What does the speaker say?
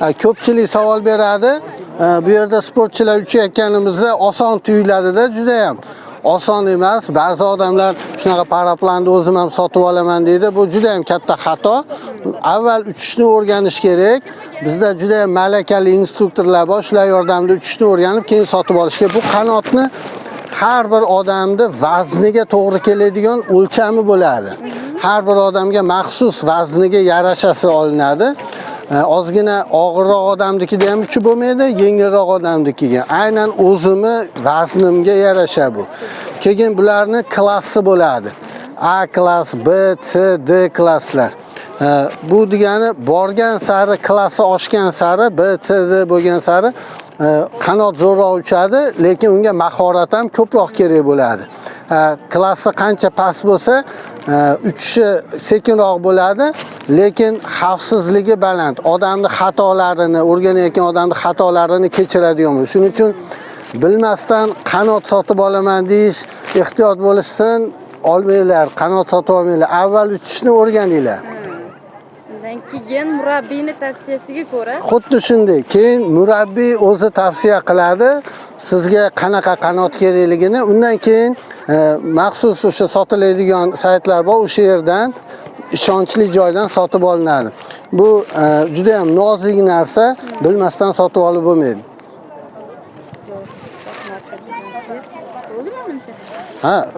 Ko'pchilik savol beradi. Bu yerda sportchilar uchayotganimizda oson tuyuladida judayam. Oson emas. Ba'zi odamlar shunaqa paraplanni o'zim ham sotib olaman deydi. Bu juda ham katta xato. Avval uchishni o'rganish kerak. Bizda juda ham malakali instruktorlar bor. Shular yordamida uchishni o'rganib, keyin sotib olish kerak. Bu qanotni har bir odamni vazniga to'g'ri keladigan o'lchami bo'ladi. Har bir odamga maxsus vazniga yarashasi olinadi. Ozgina og'irroq odamnikida ham uchib bo'lmaydi, yengilroq odamnikiga. Aynan o'zimni vaznimga yarasha bu. Keyin bularni klassi bo'ladi. A klass, B, C, D klasslar. Bu degani borgan sari klassi oshgan sari, B, C, D bo'lgan sari qanot zo'rroq uchadi, lekin unga mahorat ham ko'proq kerak bo'ladi. Klassi qancha past bo'lsa, uchishi sekinroq bo'ladi, lekin xavfsizligi baland. Odamni xatolarini, o'rganayotgan odamni xatolarini kechiradigan bo'ladi. Shuning uchun bilmasdan qanot sotib olaman deyish, ehtiyot bo'lishsin, olmanglar, qanot sotib olmanglar. Avval uchishni o'rganinglar. Undan keyin murabbiyni tavsiyasiga ko'ra. Xuddi shunday. Keyin murabbiy o'zi tavsiya qiladi sizga qanaqa qanot kerakligini. Undan keyin maxsus o'sha sotiladigan saytlar bor, o'sha yerdan, ishonchli joydan sotib olinadi. Bu juda ham nozik narsa, bilmasdan sotib olib bo'lmaydi. Zo'r. Rahmat. Bo'ldi manimcha. Ha.